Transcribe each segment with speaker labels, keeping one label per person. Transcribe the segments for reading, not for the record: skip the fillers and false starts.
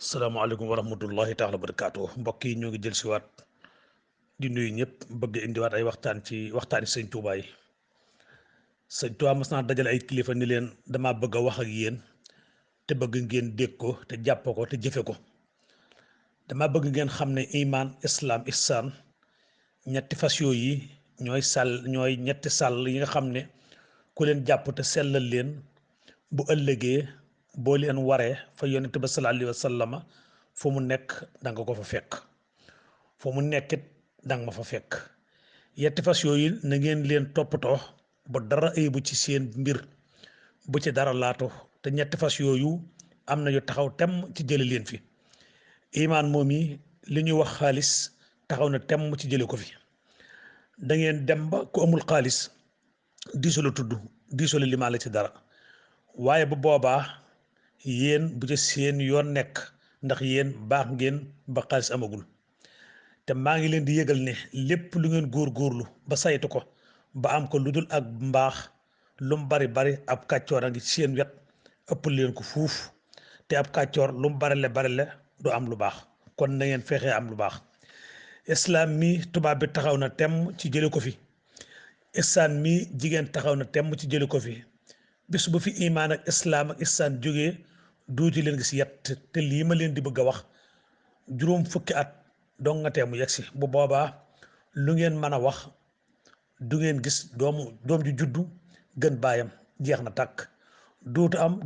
Speaker 1: salaamaaleykum wa rahmatullahi taala wa barakaatu mbokk yi ñoo ngi jël siwaat di nuyu ñëpp bëgg indiwaat ay waxtaan ci waxtaani sëñ Touba yi. Sëñ Touba mas naa dajale ay kilifa ni leen dama bëgg a wax ak yéen te bëgg ngeen dégg ko te jàpp ko te jëfe ko. dama bëgg ngeen xam ne iman islam ihsan ñetti fas yooyu ñooy ñetti sàll yi nga xam ne ku leen jàpp te sellal leen bu ëllëgee boo leen waree fa yonent ba sallallahu alayhi wa sallama fu mu nekk danga ko fa fekk fu mu nekkit danga ma fa fekk. yetti fas yooyu na ngeen leen toppatoo ba dara ayibu ci seen mbir bu ci dara laatu te ñetti fas yooyu am na yu taxaw temm ci jële leen fi. imaan moom yi li ñuy wax xaalis taxaw na temm ci jële ko fi. da ngeen dem ba ku amul xaalis diiso la tudd diiso la limaa la ci dara waaye bu boobaa yéen bu ca seen yoon nekk ndax yéen baax ngeen ba xaalis amagul. te maa ngi leen di yëgal ne lépp lu ngeen góorlu ba saytu ko ba am ko lu dul ak mbaax lu mu bari bari ab kàccoor a ngi seen wet ëpp leen ko fuuf te ab kàccoor lu mu barile du am lu baax kon na ngeen fexee am lu baax. islam mi tubaab bi taxaw na temm ci jële ko fi. ihsaan mi jigéen taxaw na temm ci jële ko fi. bis bu fi imaan ak islaam ak ihsaan jógee duuti leen gis yett te lii ma leen di bëgg a wax juróom fukki at dong nga tee mu yegsi bu boobaa lu ngeen mën a wax du ngeen gis doom ju juddu gën baayam jeex na tàkk.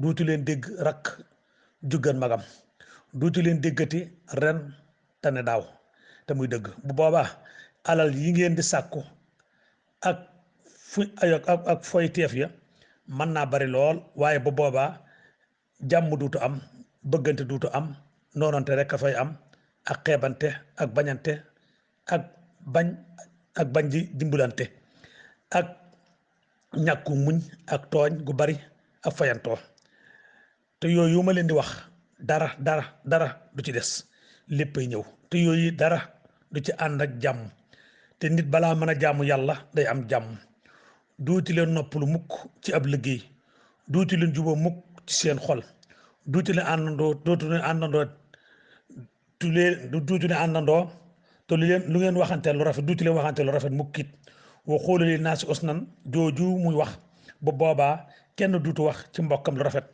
Speaker 1: duutu leen dégg rakk ju gën magam duutu leen déggati ren tane daaw te muy dëgg. bu boobaa alal yi ngeen di sàkku ak ak foy teef ya mën naa bari lool waaye bu boobaa jàmm duutu am, bëggante duutu am, noonante rek a fay am ak xeebante ak bañante ak bañ ji dimbalante ak ñàkku muñ ak tooñ gu bari ak fayantoo. te yooyu ma leen di wax dara du ci des, léppay ñëw. te yooyu dara du ci ànd ak jàmm. te nit balaa mën a jaamu yàlla day am jàmm. duuti leen noppalu mukk ci ab liggéey, duuti leen juboo mukk ci seen xol, duuti leen àndandoo te lu ngeen waxante lu rafet duuti leen waxante lu rafet mukkit. wa xoolu li naa si usnan jooju muy wax bu boobaa kenn duutu wax ci mbokkam lu rafet.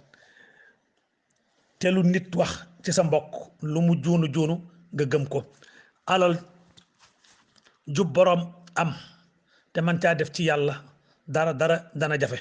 Speaker 1: te lu nit wax ci sa mbokk lu mu joonu nga gëm ko. alal jub boroom am te man caa def ci yàlla dara dana jafe.